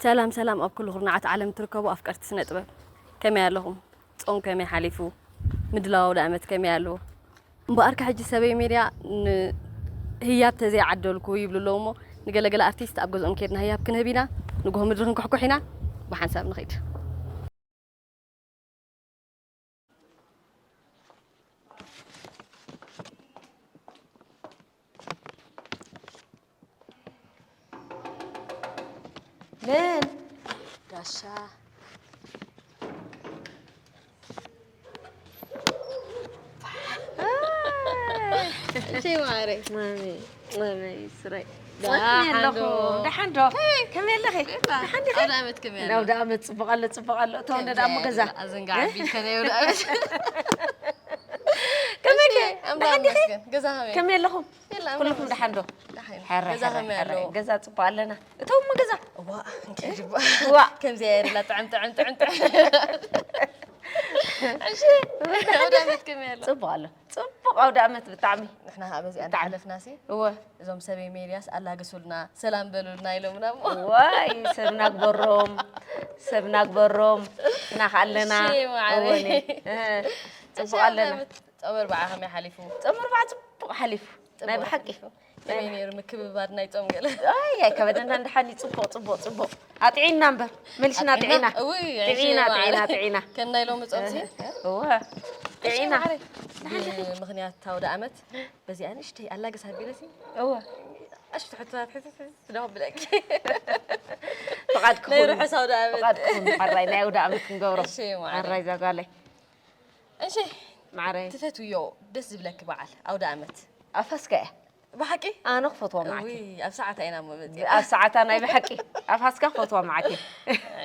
ሰላም ሰላም፣ ኣብ ኩሉ ኩርናዓት ዓለም ትርከቡ ኣፍቀርቲ ስነ ጥበብ፣ ከመይ ኣለኹም? ጾም ከመይ ሓሊፉ? ምድላው ኣውደ ዓመት ከመይ ኣሎ? እምበኣርከ ሕጂ ሰበይ ሜድያ ንህያብ ተዘይዓደልኩ ይብሉ ኣለዉ እሞ፣ ንገለገለ ኣርቲስት ኣብ ገዝኦም ኬድና ህያብ ክንህብ ኢና። ንግሆ ምድሪ ክንኩሕኩሕ ኢና። ብሓንሳብ ንኸይድ። መን? ጋሻ። እሺ ማረይ። ማሚ፣ ማሚ፣ ስረይ። ደሓን ዶ? ደሓን ዶ? ከመይ ኣለኺ? ደሓን ዲኺ? ኣውደ ዓመት ከመይ ኣሎ? ኣውደ ዓመት ጽቡቕ ኣሎ፣ ጽቡቕ ኣሎ። እቶም ከመይ ደኣ እሞ ገዛ? ኣዘንጋ እ? ዓቢልካ ናይ ኣውደ ዓመት። ከመይ እሺ፣ ከ? ኣምላኽ ደሓን ዲኺ? ይመስገን። ገዛ ከመይ? ከመይ ኣለኹም? የላ፣ ኣምላኽ ኩልኹም ይመስገን። ደሓን ዶ? ደሓን። ሕራይ፣ ገዛ ሕራይ፣ ከመይ ኣሎ? ሕራይ። ገዛ ጽቡቕ ኣለና። እቶም እሞ ገዛ? እዋ፣ እንኪ ድባ። እዋ። ከምዚ እያ ኢላ ጥዕም፣ ጥዕም፣ ጥዕም፣ ጥዕም። እሺ፣ ኣውደ ዓመት ከመይ ኣሎ? ጽቡቕ ኣሎ። ጽቡቕ ኣውደ ዓመት ብጣዕሚ። ንሕና ኸዓ በዚኣ ብጣዕሚ። እንዳሓለፍናሲ፣ እወ። እዞም ሰበይ ሜድያስ ኣላግሱልና፣ ሰላም በሉልና ኢሎምና እሞ። ዋይ፣ ሰብ ናግበሮም፣ ሰብ ናግበሮም፣ ንሕና ኸዓ ኣለና። እሺ፣ ማዓረይ። እወ፣ ነ-፣ እ፣ እሺ፣ ጽቡቕ ኣለና። ኣውደ ዓመት ጾም ኣርብዓ ከመይ ሓሊፉ? ጾም ኣርብዓ ጽቡቕ ሓሊፉ። ናይ ጽቡቕ ብሓቂ። ሓሊፉ። ከመይ ነይሩ ምክብባር ናይ ጾም ገለ? ኣይ፣ ኣይከበደናን ደሓን እዩ። ጽቡቕ፣ ጽቡቕ፣ ጽቡቕ። ኣጥዒና እምበር፣ መሊስና ኣጥዒና። ጥዒና። እውይ፣ ጥዒና፣ ኣይሽነ ጥዒና፣ በዓል። ጥዒና። ከም ናይ ሎሚ ጾምሲ? እወ። እሺ፣ ጥዒና። ማዕረይ። ደሓን ዲኺ? ብምኽንያት ኣውደ ዓመት፣ በዚኣ ንእሽተይ ኣላገስ ኣቢለሲ? እወ። ኣሽቱ ሕቶታት ሕትት ሕትት ክብለኪ። ፍቓድ ናይ ክኹን፣ ርሑስ ኣውደ ዓመት። ፍቓድ ክኹን፣ ሓራይ ናይ ኣውደ ዓመት ክንገብሮ። እሺ፣ ማዕረይ። ሓራይ ዛጓለይ። እሺ፣ ማዕረይ። ትፈትውዮ ደስ ዝብለኪ በዓል ኣውደ ዓመት? ኣፋስካ እያ። ብሓቂ? ኣነ ክፈትዋ መዓት እየ። እውይ፣ ኣብ ሰዓታ ኢና እሞ መፂና። ኣብ ሰዓታ ናይ ብሓቂ። ኣፋስካ ክፈትዋ መዓት እየ።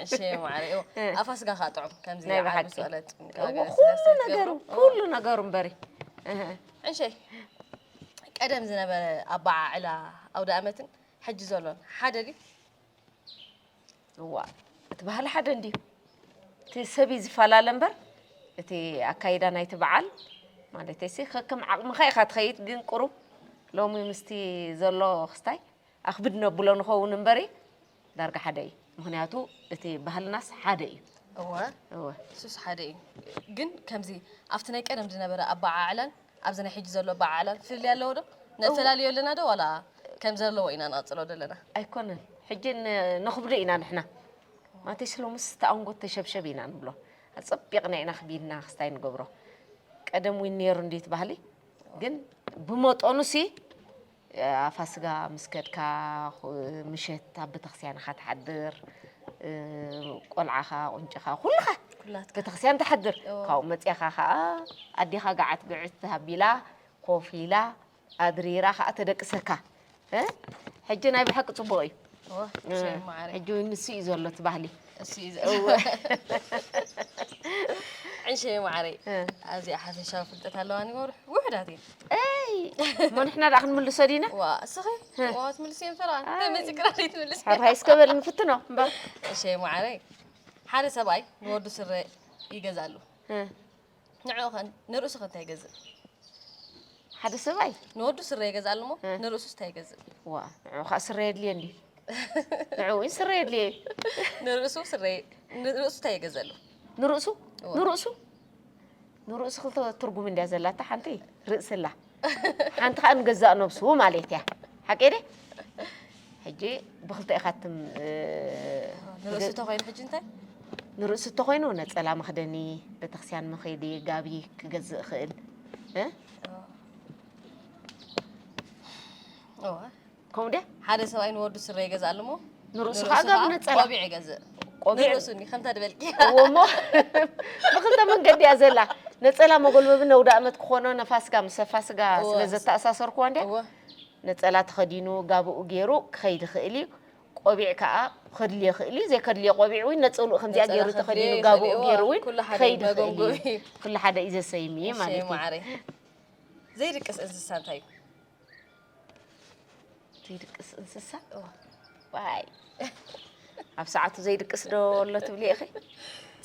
እሺ፣ ማዕረይ። እዎ፣ እ። ኣፋስጋ ከዓ ጥዑም። ከምዚ ናይ ዓርቢ ብሓቂ። ስቕለት፣ እዎ፣ ገለ ኩሉ ስለ ነገሩ፣ ዝገብሮ። ኩሉ ነገሩ እምበሪ። እህ። እሺ፣ ቀደም ዝነበረ ኣበዓዕላ ኣውደ ዓመትን ሕጂ ዘሎን ሓደ ድዩ? እዋ፣ እቲ ባህሊ ሓደ እንድዩ። እቲ ሰብ እዩ ዝፈላለ እምበር፣ እቲ ኣካይዳ ናይቲ በዓል፣ ማለተይሲ፣ ከከም ዓቕምኻ ኢኻ ትኸይድ፣ ግን ቁሩብ ሎሚ ምስቲ ዘሎ ክስታይ ኣኽብድ ነብሎ ንኸውን እምበሪ፣ ዳርጋ ሓደ እዩ። ምኽንያቱ፣ እቲ ባህልናስ ሓደ እዩ። እወ፣ እወ። እሱስ ሓደ እዩ። ግን ከምዚ ኣብቲ ናይ ቀደም ዝነበረ ኣበዓዕላን ኣብዚ ናይ ሕጂ ዘሎ ኣበዓዕላን ፍልልይ ኣለዎ ዶ? እው። ነፈላልዮ ኣለና ዶ ዋላ ከም ዘለዎ ኢና ንቐጽሎ ዘለና? ኣይኮነን። ሕጂ ን-፣ ነኽብዶ ኢና ንሕና። ማለተይሲ ሎምስ እቲ ኣንጎት ተሸብሸብ ኢና ንብሎ። ኣጸቢቕና ኢና ኣኽቢድና ክስታይ ንገብሮ። ቀደም እውን ነይሩ እንድዩ እቲ ባህሊ። ግን ብመጠኑሲ፣ ኣፋስጋ ምስ ከድካ፣ ኹ-፣ ምሸት ኣብ ቤተክርስትያን ኢኻ ትሓድር። እ፣ ቆልዓኻ፣ ቁንጭኻ፣ ኩልኻ ኩላትካ። ቤተክርስትያን ትሓድር። እዎ። ካብኡ መጺኻ ኸኣ ኣዴኻ ገዓት ግዕት ተሃቢላ፣ ኮፍ ኢላ፣ ኣድሪራ ኸኣ ተደቅሰካ። እ? ሕጂ ናይ ብሓቂ ጽቡቕ እዩ። እዎ፣ እ፣ እሺ፣ ማዕረ። ሕጂ እውን ንሱ እዩ ዘሎ እቲ ባህሊ። እሱ እዩ ዘሎ። እወ። ዕንሸ ማዕረይ። እ። ኣብዚኣ ሓፈሻዊ ፍልጠት ኣለዋኒ፣ ወርሕ ውሑዳት እየን። እይ! እሞ ንሕና ደኣ ክንምልሶ ዲና? ዋ፣ እስኺ? እ። ዋ፣ ትምልስዮ እምበር፣ ኣይ። እንታይ መጺእክና ዘይትምልስዮ? ሕራይ እስከ በል ንፍትኖ እምበር። ዕንሸ ማዕረይ። ሓደ ሰብኣይ ንወዱ ስረ ይገዝኣሉ። እ። ንዕኡ ኸ፣ ንርእሱ ኸ እንታይ ይገዝእ? ሓደ ሰብኣይ? ንወዱ ስረ ይገዝኣሉ እሞ፣ እ። ንርእሱስ እንታይ ይገዝእ? ዋ፣ ንዕኡ ኸኣ ስረ የድልዮ እንድዩ። ንዕኡ እውን ስረ የድልዮ እዩ። ንርእሱ ስረ፣ ንርእሱ እንታይ ይገዝኣሉ? ንርእሱ? እወ። ንርእሱ? ንርእሱ ክልተ ትርጉም እንድያ ዘላታ፣ ሓንቲ ርእሲ ኣላ። ሓንቲ ኸኣ ንገዛእ ነብሱ ማለት እያ። ሓቀይ ድየ? ሕጂ ብኽልተ ኢኻ ትም-፣ እ፣ ንርእሱ ተኾይኑ ሕጂ እንታይ? ንርእሱ ተኾይኑ ነጸላ መኽደኒ፣ ቤተክርስትያን መኸዲ፣ ጋቢ ክገዝእ እኽእል። እ? እወ። ከምኡ ድያ? ሓደ ሰብኣይ ንወዱ ስረ ይገዝኣሉ እሞ፣ ንርእሱ ንርእሱ ኸኣ ጋቢ ኸኣ ነጸላ። ቆቢዕ ይገዝእ። ቆቢዕ። ንርእሱ እንዲ ከምታ ድበልኪ። እዎ እሞ፣ ብኽልተ መንገዲ እያ ዘላ። ነጸላ መጎልበቢ ነውደ ኣመት ክኾኖ፣ ነፋስጋ ምስ ፋስጋ እዎ። ስለ ዘተኣሳሰርኩዋ እንድያ። እዎ። ነጸላ ተኸዲኑ፣ ጋብኡ ገይሩ ክኸይድ ይኽእል እዩ። ቆቢዕ ከኣ ክድልዮ ይኽእል እዩ። ዘይከድልዮ ቆቢዕ እውን ነጸልኡ ከምዚኣ ነጸላ ገይሩ ከድልዮ ተኸዲኑ፣ ይኽእል ጋብኡ እዩ። ገይሩ እውን ክሉ ሓደ ክኸይድ ይኽእል እዩ። መጎንጎቢ። ኩሉ ሓደ እዩ ዘሰይም እዩ እሺ፣ ማለት እዩ። ማዕረይ። ዘይድቅስ እንስሳ እንታይ እዩ? ዘይድቅስ እንስሳ? እዋ። ዋይ። ኣብ ሰዓቱ ዘይድቅስ ዶ ኣሎ ትብሊ ኢኺ?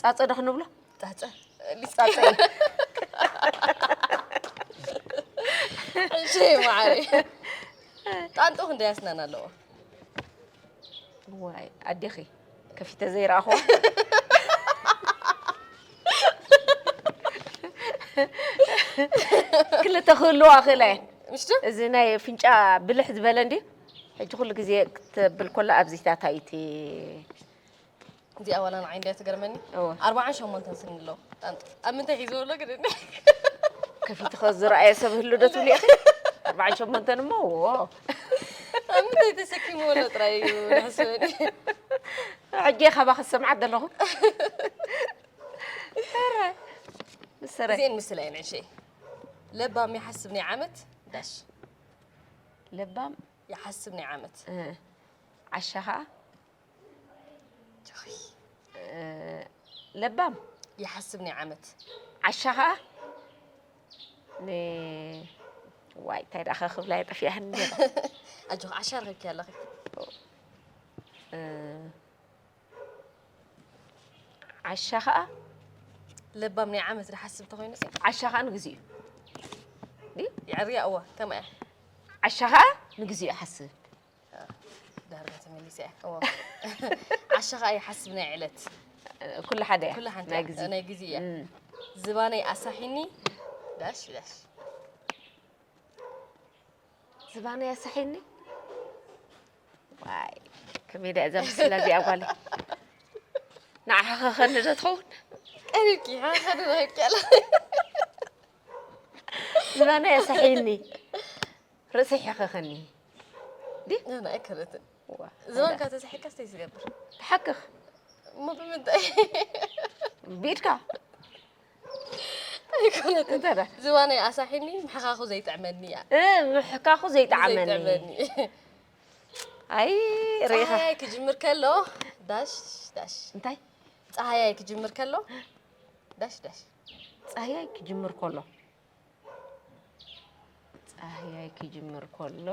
ጻጸ ዶ ክንብሎ? ጻጸ። ጻጸ እዩ። እሺ፣ ማዕረይ። ጣንጡ ክንደይ ኣስናን ኣለዎ? ዋይ፣ ኣዴኺ። ከፊተ ዘይረኣኹዋ። ክልተ ክህልዋ ክእለ። ምሽቱ? እዚ ናይ ፍንጫ ብልሕ ዝበለ እንዲ? ሕጂ ኩሉ ግዜ ክትብል ኮላ ኣብዚታታ እዩ እቲ እዚኣ ዋላ ንዓይ እንድያ ትገርመኒ። እወ። ኣርባዓን ሸሞንተን ስኒ ኣለዎ። ጣንጡ። ኣብ ምንታይ ሒዝዎ ኣሎ ግን? ከፊትኸ ዝረኣየ ሰብ ህሉ ዶ ትብሊ ኢኺ? ኣርባዓን ሸሞንተን እሞ፣ እዎ። ኣብ ምንታይ ተሰኪምዎ ኣሎ ጥራይ እዩ ዝሕስበኒ። ሕጂ ካባኺ ዝሰምዓት ዘለኹ። ኧረ፣ ምሰረ። እዚኤን ምስላ እየን ዕሸይ። ለባም ይሓስብ ናይ ዓመት ዳሽ። ለባም? ይሓስብ ናይ ዓመት። እ። ዓሻ ኸዓ? ጆይ። እ፣ ለባም? ይሓስብ ናይ ዓመት። ዓሻ ኸዓ? ን-፣ ዋይ፣ እንታይ ደኣ ክብላ እየ ጠፊኣኒ ነይራ። ኣጆኺ፣ ዓሻ ረኺብኪ ኣለኺ። እ፣ ዓሻ ኸዓ? ለባም ናይ ዓመት ዝሓስብ ተኾይኑ ሲ? ዓሻ ኸዓ ንግዚኡ። ዲ? የዕርያ፣ እወ፣ ከምኣ እያ። ዓሻ ኸዓ ንግዚኡ ይሓስብ። ዳርጋ ተመሊሰ እያ። እወ። ዓሻ ኸዓ ይሓስብ ናይ ዕለት። ኩሉ ሓደ እያ። ኩሉ ሓንቲ ናይ እያ። ግዜ። ናይ ግዜ እያ። እም። ዝባነይ ኣሳሒኒ፣ ዳሽ፣ ዳሽ። ዝባነይ ኣሳሒኒ? ዋይ፣ ከመይ ደኣ እዛ ምስላ እዚኣ ጓለይ? ንዓኻ ኸኸኒ ዶ ትኸውን? ቀሪብኪ፣ ሓኸኒ ረኺብኪ ኣላ። ዝባነይ ኣሳሒኒ። ርእሰይ ሓኸኸኒ። ዲ? ኣነ ኣይከለትን። ዋ፣ ዝባንካ ተሳሒካስ እንታይ ዝገብር? ትሓክኽ። እሞ ብምንታይ? ብኢድካ። ኣይኮነትን። እንታይ ደኣ? ዝባነይ ኣሳሒኒ፣ ምሕካኹ ዘይጥዕመኒ እያ። እ፣ ምሕካኹ ዘይጥዓመኒ። ዘይጥዕመኒ። ኣይ፣ ርኢኻ። ጸሃያይ ክጅምር ከሎ፣ ዳሽ፣ ዳሽ። እንታይ? ጸሃያይ ክጅምር ከሎ፣ ዳሽ፣ ዳሽ። ጸሃያይ ክጅምር ከሎ። ጸሃያይ ክጅምር ከሎ፣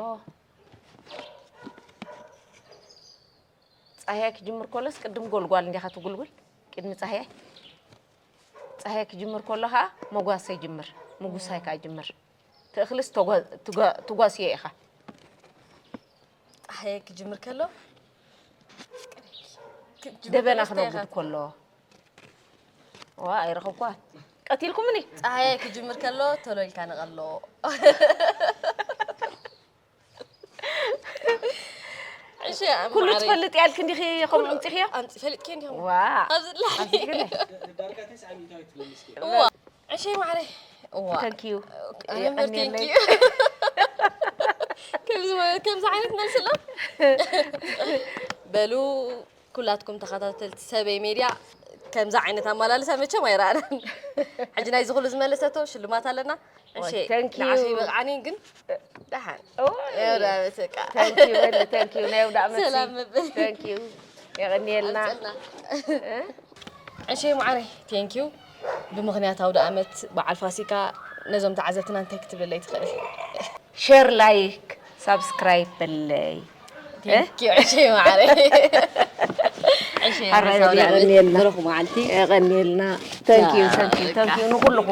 ጸሃያይ ክጅምር ከሎስ ቅድም ጎልጓል እንዲኻ ትጉልጉል? ቅድሚ ጸሃያይ? ጸሃያይ ክጅምር ከሎ ኸዓ መጓሰ ይጅምር፣ ምጉሳይ ከኣ ይጅምር። ትእኽልስ ተጓ-፣ ትጓ-፣ ትጓስዮ ኢኻ። ጸሃያይ ክጅምር ከሎ፣ ክጅምር ደበና ከሎስ እንታይ ኢኻ? ክነጉድ ከሎ። ዋ፣ ኣይረኸብኳ። ቀቲልኩምኒ? ጸሃያይ ክጅምር ከሎ፣ ቶሎ ኢልካ ንቐሎ። ዕሸ፣ ኣብ ኩሉ ማዕረይ። ትፈልጥ ያልክ እንዲኺ ከምኡ ኣምጺኽዮ? ኣምጺ-፣ ፈሊጥኪ እንዲኹም። ዋ። ኣብዚ ላዕሊ። ኣብዚ ግን። ዳርጋ ተስዓ ሚእታዊት ትመልስኪ። እዋ። ዕሸ ማዕረይ። እዋ። Thank you። ኣነ የቐንየለይ። Thank you። ከምዚ፣ ከምዚ ዓይነት መልሲ ኣሎ? በሉ፣ ኩላትኩም ተኸታተልቲ ሰበይ ሜድያ፣ ከምዚ ዓይነት ኣመላልሳ መቸም ኣይረኣናን። ሕጂ ናይዚ ኩሉ ዝመለሰቶ ሽልማት ኣለና። እሺ፣ ኦይ፣ thank you። ንዓኺ ይበቕዓኒ ግን ደሓን። ኦይ። ናይ ኣውደ ዓመት በቃ። Thank you፣ በሊ፣ thank you። ናይ ኣውደ ዓመት ሰላም ሲ-፣ መበል። Thank you። የቐንየልና። ኣምፅልና። እ? እሺ፣ ማዕረይ፣ thank you። ብምኽንያት ኣውደ ዓመት በዓል ፋሲካ ነዞም ተዓዘብትና እንታይ ክትብለለይ ትኽእል? ሼር፣ ላይክ፣ ሳብስክራይብ በለይ። Thank you፣ ዕሸይ ማዕረይ። ዕሸይ ኣራይ ማዕረይ፣ በል፣ ኣውደ ዓመት የቐንየልና። ብሩኽ መዓልቲ። የቐንየልና። Thank you፣ thank you፣ thank you ንኹልኹም።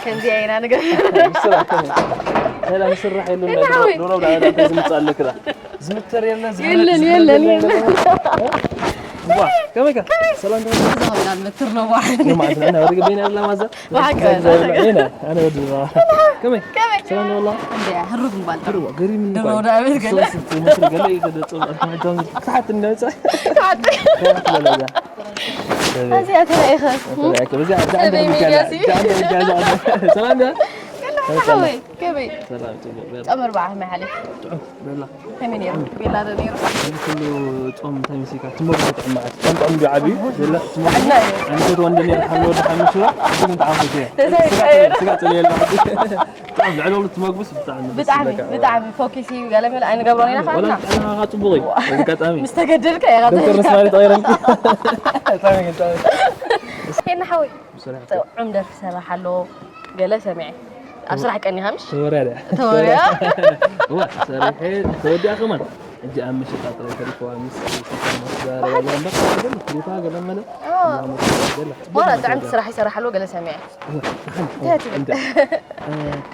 ከምዚ ኢና ንገብር። ሰላም ስራሕ የለን። እና ሓወይ። ዶሮ ዳዳ ዝምጻለክ ዳ ዝምተር የለን። ዝሕለፍ- የለን ዝሕለፍ የለን የለን። የለን። ዋ ከመይ ከ ሰላም ዶ እዛ ኮይና ንመትር ነው ማለት ነው ማለት ነው። ወደ ገበና ያለ ማዛ ብሓቂ ኔና ኣነ ወዲ ከመይ ከመይ ሰላም ነው። እንደ ህሩብ ምባል ጥሩ ጥሩ ገሪም ድሮ ወደ ቤት ገለ ሶስት መስል ገለ ይገለጽ ኣልተማጃም ክትሓት እንደመጻ እዚኣ ተረኢኸ በዚያ ሰበይ ሚድያ ሲ። ሰላም ዳ ሓወይ ከመይ ሰላም ጽቡቅ በላ ጨምር በዓ ከመይ ሓሊፍ ጥዑም በላ ከመይ ነይሩ ቤላ ዶ ነይሩ እዚ ኩሉ ጾም እንታይ መሲልካ ትመግቡ ጥዑም ማለት ጾም ጥዑም ድዩ ዓብዩ ዘለ ትመግቡ ጥዕና እዩ ኣንተ ወንደ ነይሩ ሓሎ ወደ ሓሙሽዋ ግን ተዓፈተ ተዘይቀ ስጋ ጽለ የለ ጥዑም ልዕሊ ኩሉ ትመግቡስ ብጣዕሚ ደስ ብጣዕሚ ይብለካ። ብጣዕሚ ፎኪስ እዩ ገለ መለ ኣይንገብሮን ኢና ወላ ካና ጥዕናኻ ጽቡቕ እዩ። በዚ ኣጋጣሚ ምስ ተገደልካ ኢኻ ዶክተር ንስማሪ ጠይረልኪ ሄና ሓወይ ጥዑም ደርፊ ሰራሕ ኣሎ ገለ ሰሚዐ ኣብ ስራሕ ቀኒኻ ምሽ ተወርያ ድያ ተወርያ እዋ ሰሪሐ ተወዲኣ ከማን እጂ ኣብ መሸጣ ጥራይ ተሪፈዋ ምስ ሪፋ ገለመለ ዋላ ጥዕምቲ ስራሕ ይሰርሕ ኣሎ ገለ ሰሚዐ እንታይ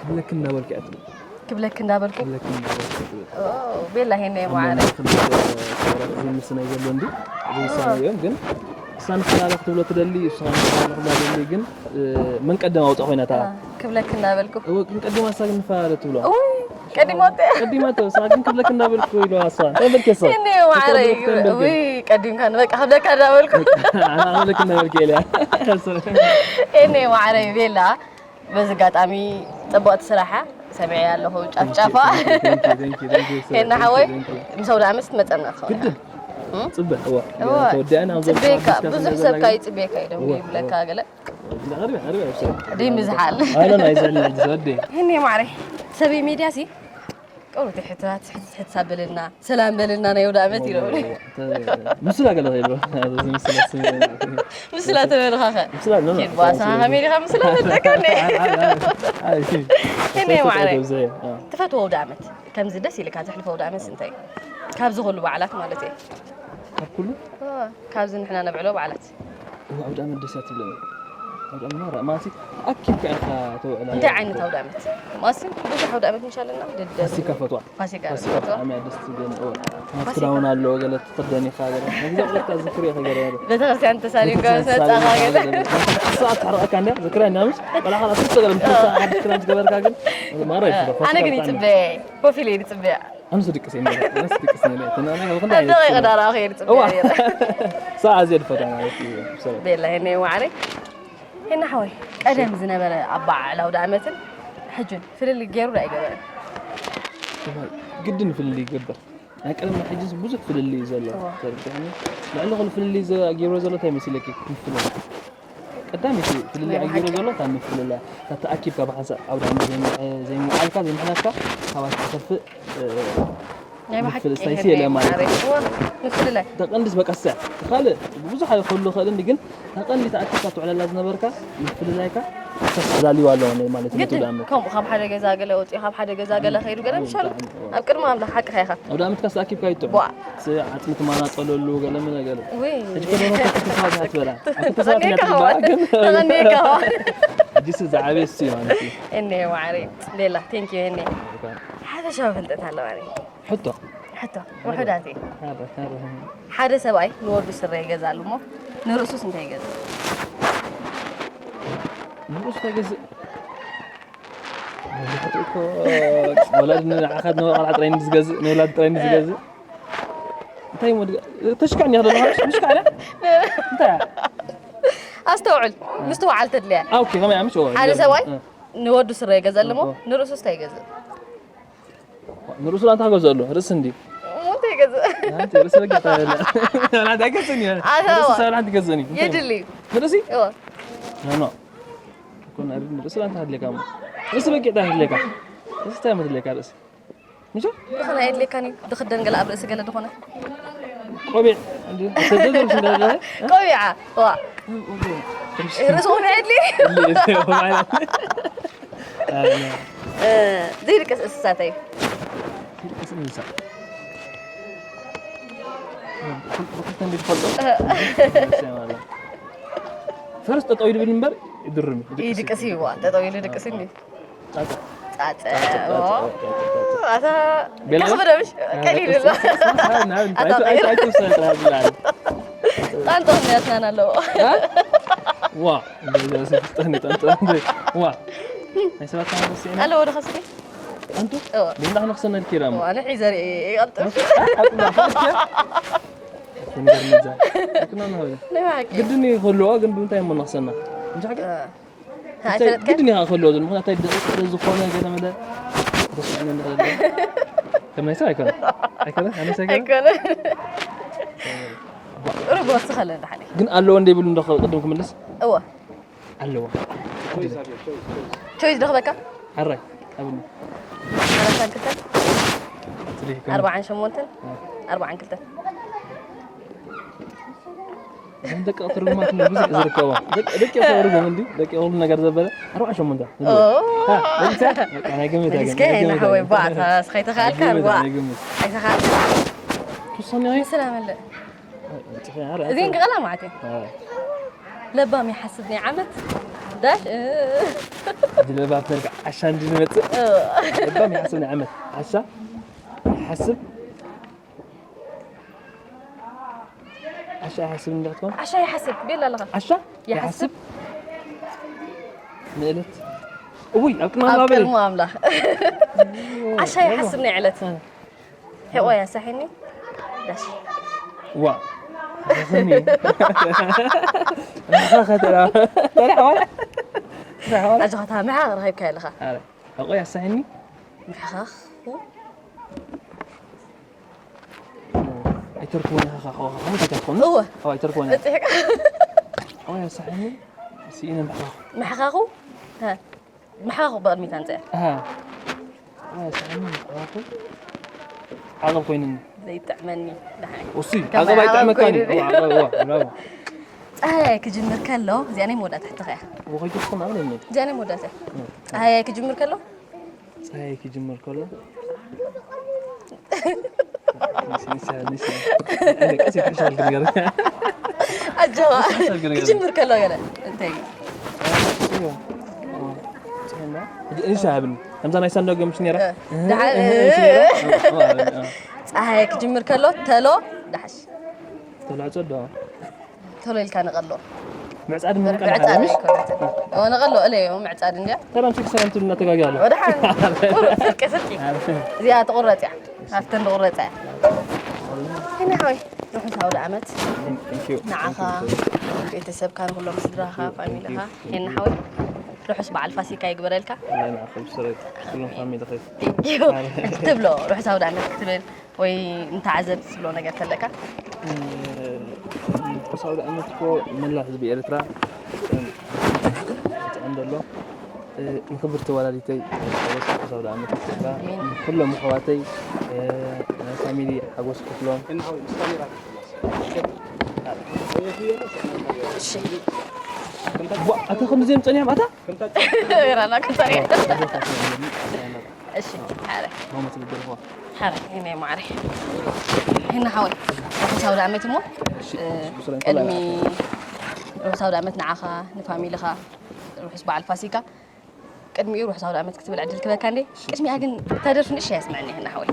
ትብል ክብለክ እናበልክ እያ ትብል ክብለክ እንዳበልኩ ክብለክ እናበልክ እያ ትብል ቤላ ሄነ ማዕረ ዝምስ ናይ ዘሎ እንዲ ዝሳነ እዮም ግን እሳ ንክላለ ክትብሎ ትደሊ እሳ ንክላለ ክትብላ ትደሊ ግን መን ቀደም ኣውፅኣ ኮይና እታ ክብለክ እናበልኩ እወ ግን ቀዲማ እሳ ግን ንፈላለ ትብሎ ውይ ቀዲማ ወጥያ ቀዲማ ተው እሳ ግን ክብለክ እናበልኩ ኢሉ እሳ እንታይ በልክ እሳ እኔ ማዕረ ውይ ቀዲምካ ንበቃ ክብለካ እንዳበልኩ ኣና ክብለክ እናበልክ ኢለ እኔ ማዕረ ቤላ በዚ ኣጋጣሚ ፅቡቕቲ ስራሓ ሰሚዐ ኣለኹ ጫፍጫፋ ሄና ሓወይ ምስ ኣውደ ዓመት ትመፀና ትኸውን ግድን እም? ፅበ እዋ እዋ፣ ተወዲኣና ፅቤካ ብዙሕ ሰብ ካይፅቤካ እዩ ደሞ ይብለካ ገለ ደይ ምዝሓል ኣነ ናይ ዘለ ዝወደ ሄኒ ማዕረ ሰበይ ሜድያ ሲ ቆሩቲ ሕታት ሕትሓት በለልና ሰላም በለልና ናይ ኣውደ ዓመት ኢሎም ምስላ ገለ ይብሎ ምስላ ምስላ ተበልኻኸ ምስላ ነው ኪድ ባሳ ከመይ ዲኻ ምስላ ተጠቀኒ ሄኒ ማዕረ ትፈትዎ ኣውደ ዓመት ከምዚ ደስ ኢልካ ተሕልፎ ኣውደ ዓመት እንታይ እዩ? ካብዚ ኩሉ በዓላት ማለት እየ ካብ ኩሉ እ፣ ካብዚ ንሕና ነብዕሎ በዓላት እዋ ኣውደ ዓመት ደስ እያ ትብለኒ ኣውደ ዓመት ማራ ማለት ኣኪብካ ኢኻ ተውዕላ እንታይ ዓይነት ኣውደ ዓመት? ማሲ ብዙሕ ኣውደ ዓመት ምሽ ኣለና ልደት ፋሲካ ፈትዋ ፋሲካ ፋሲካ ፈትዋ ብጣዕሚ እያ ደስ ትብለኒ እዋ ክዳውን ኣለዎ ገለ ትኽደን ኢኻ ገለ ነዚ ዕለት ዝክር ኢኻ ገለ ቤተክርስትያን ተሳሊምካ ምስ መጻኻ ገለ ሰዓት ትሕርቐካ እንድያ ዝክራ ኢና ምሽ ቆላኻ ክልተ ገለ ምስ ክራን ዝገበርካ ግን ማራ ይፍረ ኣነ ግን ይጽበ ኮፍ ኢለ ይጽበያ ኣነ ስድቅስ እየ ነይረ ኣነ ስድቅስ እየ ነይረ ተናና ይኹን ደቂቕ ዳራ ከይድ ጽበያ ሰዓት እየ ዝፈታ ማለት እዩ ሰላም ቤላ ሄነ ዋዕረ ሄና ሓወይ ቀደም ዝነበረ ኣበዓዕላ ኣውደ ዓመትን ሕጅን ፍልልይ ገይሩ ዶ ኣይገበረን ግድን ፍልልይ ይገብር ናይ ቀደም ናይ ሕጅስ ብዙሕ ፍልልይ እዩ ዘሎ እዋ። ተረድሕኒ ልዕሊ ኩሉ ፍልልይ ዘ- ገይሩ ዘሎ እንታይ መሲለኪ ምፍልላይ ቀዳመይቲ ፍልልይ ናይ ኣገይሩ ብሓቂ። ዘሎ ካብ ምፍልላይ ካብ ተኣኪብካ ብሓንሳብ ኣብ ዳዕሚ ዘይምውዓልካ ዘይምሕላፍካ ካባት ተኸፍእ ናይ ብሓቂ ምፍልላይ ሄነ ሲለ ማለት ዋዕረ እዋ፣ ምፍልላይ ተቐንድስ በቃ ስዕ ካልእ ብዙሕ ኣይክህሉ ይኽእል እንዲ ግን ተቐንዲ ተኣኪብካ ትውዕለላ ዝነበርካ ምፍልላይካ ክሳስ ተዳልዩ ኣለዎ ናይ ማለት እዩ ግድን ትውዳመ ከምኡ ካብ ሓደ ገዛ ገለ ወፂኡ ካብ ሓደ ገዛ ገለ ከይዱ ገለ ምሻለና ኣብ ቅድሚ ኣምላኽ ሓቅኻ ኢኻ ኣብ ዳኣመት ካስ ኣኪብካ ይጥዑ ቧ ዓፅሚ ትማና ጠለሉ ገለ መለ ገለ ውይ ሕጂ ከደሮ ክልተ ሰባት እያ ትበላ ኣብ ክልተ ሰባት እያ ተቐኒካ ትበላ ኸዋን ግን ተቐኒካ ኸዋን ሕጂ ስ ዝዓበየ እሱ እዩ ማለት እዩ እኔ ዋዕረ ሌላ ቴንኪዩ እኔ ሓፈሻዊ ፍልጠት ኣለዋኒ ሕቶ ሕቶ ውሑዳት እየ ሓደ ሓደ ሓደ ሰብኣይ ንወዱ ስረ ይገዛሉ እሞ ንርእሱስ እንታይ ይገዛ ንርእሱ ተገዝእ መብዛሕትኡ እኮ ወላድ ንዓኻ ንወልዓ ጥራይ ዝገዝእ ንወላድ ጥራይ ዝገዝእ እንታይ ሞ ተሽካዕ እንዲያ ደለኻ ምሽካዕ እንታይ ኣስተውዕል ምስትውዓል ተድልያ ኦኬ ከመይ ኣምሽ ሓደ ሰብኣይ ንወዱ ስረ ይገዛሉ እሞ ንርእሱስ እንታይ ይገዝእ ንርእሱ ላንታ ገዘሉ ርእስ እንዲ እንታይ ይገዝእ ርእስ በጊዕ ታበለ ላንታ ገዝኒ ኣታዋ። ርእስ ሰብላ ሓንቲ ገዝኒ የድሊ እዩ ንርእሲ እዋ ኖ ኖ እኮ ናይ ርእስ ላንታ ሃድለካ ሞ ርእስ በጊዕ ታበለካ ርእስ እንታይ መድለካ ርእስ ምሽ ዝኾነ ኣየድልየካን እዩ ድኽደን ገለ ኣብ ርእሲ ገለ ዝኾነ ቆቢዕ እንዲ ተደርሽ እንዳለ ቆቢዓ ዋ ርእሲ ኾነ ኣየድልየ ዘይድቅስ እንስሳት እዩ ፈረስ ጠጠው ይብል እምበር ይድርም እዩ፣ ይድቅስ እዩ። ይዋ ጠጠው ኢሉ ድቅስ እንዲ ጣጣ። ጻጸ ጣጸ፣ ጣጸ፣ ጣጸ፣ ጣጸ። ኣታ ቤላ ከኽብደምሽ ቀሊል ኣሎ ኣታ ጠይሩ ጣንጦ ያስናን ኣለዎ ዋ እንደዚያ ስፍጠን ጣንጦ ዋ ናይ ሰባት ካመረስ ኢና ኣለዎ ዶ ከስቲ ኣንቱ እዋ ቢንዳ ክነክሰና ልኪራ ሞ ዋነ ሒዘር ይቐልጥፍ ግድን ይኸልዋ ግን ብምንታይ እሞ ነክሰና እንጃ ግን ግድን ኢኻ ክህልዎ ዘሎ ምክንያቱ እንታይ ደቂቕ ስለ ዝኾነ ገለ መለ ተስዕነ ንኽእል ከም ናይ ሰብ ኣይኮነ ኣይኮነ ኣነስ ኣይኮነ ኣይኮነ ሩብ ወስኸለ ድሓኒ ግን ኣለዎ እንደ ይብሉ እንዶ ቅድም ክምልስ እወ ኣለዎ ቾይስ ዶ ክበካ ሓራይ ኣብኒ ሰላሳን ክልተን ትሪክ ኣርባዓን ሸሞንተን ኣርባዓን ክልተን እዞም ደቂ ትርጉማት ብዙሕ ዝርከቦ ደቂ ተርጉም እንዲ ደቂ ኩሉ ነገር ዘበለ ኣርባዓ ሸሞንተ ናይ ግምት እስከ ናሓወይ ባ ስኸይተኻልካ ዋ ኣይተኻልካ ክሰኒ ሰላም ኣለ እዚን ክቐላ ማለት እዩ ለባም ይሓስብ ናይ ዓመት ዳሽ ለባም ተልካ ዓሻ እንዲ ዝመፅእ ለባም ይሓስብ ናይ ዓመት ዓሻ ይሓስብ ዓሻ ይሓስብ እንዳትኮን ዓሻ ይሓስብ ቤላ ኣለኻ ዓሻ ይሓስብ ንእለት እውይ ኣብ ቅድሚ ኣብ ኣምላኽ በለይ ቅድሚ ኣምላኽ ዓሻ ይሓስብ ናይ ዕለት ሕቆ ያሳሒኒ ዳሽ ዋ ረኽኒ ረኻ ከተራ ተራ ሓዋላ ተራ ሓዋላ ኣጆኻ ታምሓ ረኺብካ ኣለኻ ኣረ ሕቆ ያሳሒኒ ምሕኻኽ ኣይተርክቦን ኢኻ ካኻ ከምኡ ተተርኮን እወ ኣው ኣይተርክቦን እጥሕካ ኣው ያሳሒኒ ስኢነ ምሕኻኽ ምሕኻኹ ሀ፣ ምሕኻኹ ብቕድሚት ኣንፅአ ኣሃ ኣው ያሳሒኒ ምሕኻኹ ዓቐብ ኮይኑኒ ዘይጥዕመኒ ደሓይ እሱ ዓቐብ ኣይጥዕመካኒ ኮይኑኒ። ኣው ዓቐብ እዋ ብራቮ ፀሃያይ ክጅምር ከሎ እዚኣ ናይ መወዳእታ ሕቶኻ እያ ወኸይቱ ትኾን ኣበለ እመይ እዚኣ ናይ መወዳእታ እያ ፀሃያይ ክጅምር ከሎ ፀሃይ ክጅምር ከሎ ንስ- ንስ- ንስ- ቀስ ይተሻል ነገር ኣጆኻ ክጅምር ከሎ ገለ እንታይ እንሻ ሃብኒ ከምዛ ናይ ሳንዶ ገምሽ ነራ ደሓር ፀሃያይ ክጅምር ከሎ ተሎ ደሓሽ ተላዕጾ ዶ ቶሎ ኢልካ ንቐሎ ምዕጻድ ምን ምዕጻድ ኣይኮነትን። እዎ ንቐሎ እለ እዮ ምዕጻድ እንድያ። ሰላም ስልኪ ሰላም ትብልና ተጋጊ ኣሎ። ወደ ሓን ቁሩብ ስልቂ ስልቂ እዚኣ ትቑረጽ እያ። ኣብተን ትቑረጽ እያ። ሄና ሓወይ ርሑስ ኣውደ ዓመት ንዓኻ ቤተሰብካ ንኩሎም ስድራኻ ፋሚሊኻ ሄና ሓወይ ርሑስ በዓል ፋሲካ ይግበረልካ። ናይ ንዓኹም ስረት ኩሎም ፋሚሊ ኸይ ትብሎ ርሑስ ኣውደ ዓመት ክትብል ወይ ንተዓዘብቲ ትብሎ ነገር ተለካ ርሑስ ኣውደ ዓመት እኮ መላ ህዝቢ ኤርትራ ጥዕም ዘሎ ንክብርቲ ወላዲተይ ርሑስ ኣውደ ዓመት ይስጥካ ኩሎም ኣሕዋተይ ናይ ፋሚሊ ሓጎስ ክፍሎም ኣታ ክንዲዚኦም ጸኒሖም ኣታ ራና ክንጸኒሖም እሺ ሓረ ማማ ትብድር ሆ ሓረ እኔ ማዕረ ሄና ሓወይ ርሑስ ኣውደ ዓመት እሞ ቅድሚ ርሑስ ኣውደ ዓመት ንዓኻ ንፋሚልኻ ርሑስ በዓል ፋሲካ ቅድሚኡ ርሑስ ኣውደ ዓመት ክትብል ዕድል ክበካ እንዴ ቅድሚያ ግን ተደርፊ ንእሽተይ ኣስምዐኒ ሄና ሓወይ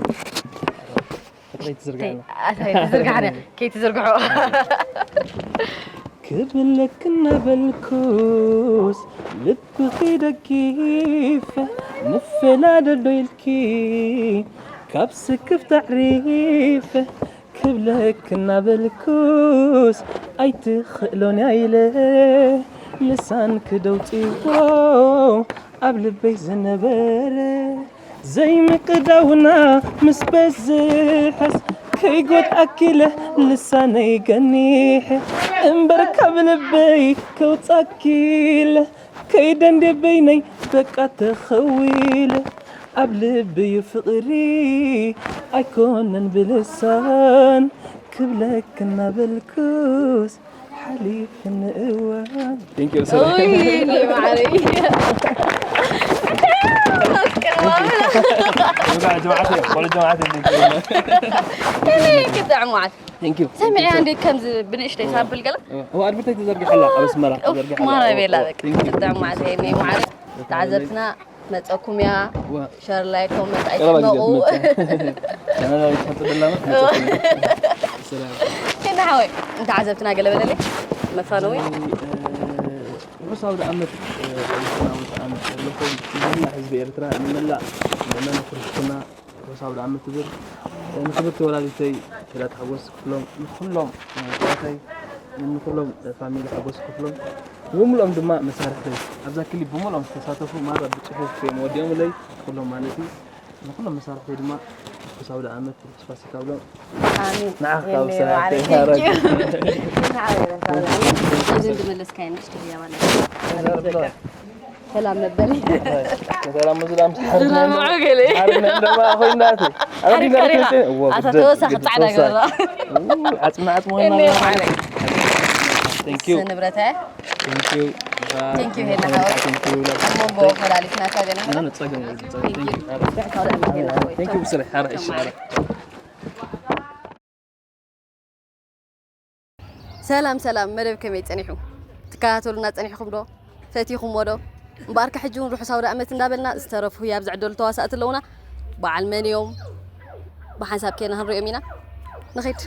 ፍቅረይ ትዝርጋዕና ኣታይ ትዝርጋዕና ከይትዝርግሖ ክብለክ እናበልኩስ ልብኺ ደጊፈ ንፈላለ ዶ ኢልኪ ካብ ስክፍ ተዕሪፈ ክብለክ እናበልኩስ ኣይትኽእሎን እያ ኢለ ልሳንኪ ደውፅዎ ኣብ ልበይ ዝነበረ ዘይምቅዳውና ምስ በዝሐስ ከይጎድኣኪለ ልሳነይ ገኒሐ እምበር ካብ ልበይ ከውፃኪለ ከይደንዴ በይነይ በቃ ተኸዊለ ኣብ ልብዩ ፍቕሪ ኣይኮነን ብልሳን ክብለክ እናበልኩስ ሓሊፍኒ እዋን Thank you, sorry. ኡይ ማዕረይ ኣፍቅርዋ ወጋ ጀማዓት ወላ ጀማዓት እንዴ እኔ ክጥዕም ማለት Thank you. ሰሚዐ እንዴ ከምዚ ብንእሽተይ ሳምፕል ገለ هو أدبرتي تزرقي حلا أبس مرة ኡፍ تزرقي ማራ ቤላ ክጥዕም ማለት እኔ ማለት ተዓዘብትና መፀኩም እያ ሸር ላይክ ኮመንት ኣይትመቑ أنا لا يتحط بالله ما السلام. ኬና ሓወይ እንተዓዘብትና ገለ በለለይ መፋነዊ ርሑስ ኣውደ ዓመት ርሑስ ኣውደ ዓመት ለኹም ንመላእ ህዝቢ ኤርትራ ንመላእ ምእመናን ክርስትና ርሑስ ኣውደ ዓመት ትብል ንክብርቲ ወላዲተይ ሄላት ሓጎስ ክፍሎም ንኩሎም ኣሕዋተይ ንኩሎም ፋሚሊ ሓጎስ ክፍሎም ብምልኦም ድማ መሳርሕተይ ኣብዛ ክሊፕ ብምልኦም ዝተሳተፉ ማራ ብፅሑፍ እዮም ወዲኦምለይ ኩሎም ማለት እዩ ንኩሎም መሳርሕተይ ድማ ርሑስ ኣውደ ዓመት ርሑስ ፋሲካ ብሎም ኣሚን ንዓኻ የኔ ብስራሕ ማዕረግ ተይሃረግ። thank you። ንዓኻ ይረሳና። እዚ ዝመለስካዮ ንእሽቶ ህያብ ኣለካ። ሰላም መበሊ ሰላም ዝላም ዝላም ገለ። ሓሪና እንደማ ኮይናት ሓሪፍ ሓሪፍ። ኣታ ተወሳኺ ጻዕዳ ገበራ። ዓጽሚ ዓጽሚ የኔ ኮይና ማዕረግ። Thank you. ንብረተ Thank you. Thank you ሄና ሓወይ። Thank you. ኣብ መንጎ ፈላሊትና ካገና ኣነ ጸገም የብሉን። Thank you. ብሕታው ለምስገና ሓወይ። Thank you ብስራሕ ሓራ እሺ ሓራ። ሰላም ሰላም መደብ ከመይ ጸኒሑ ትከታተሉና ጸኒሕኩም ዶ ፈቲኹምዎ ዶ እምበኣርከ ሕጂ እውን ርሑስ ኣውደ ኣመት እንዳበልና ዝተረፉ ህያብ ዝዕደሉ ተዋሳእቲ ኣለውና በዓል መን እዮም ብሓንሳብ ከይና ክንሪኦም ኢና ንኺድ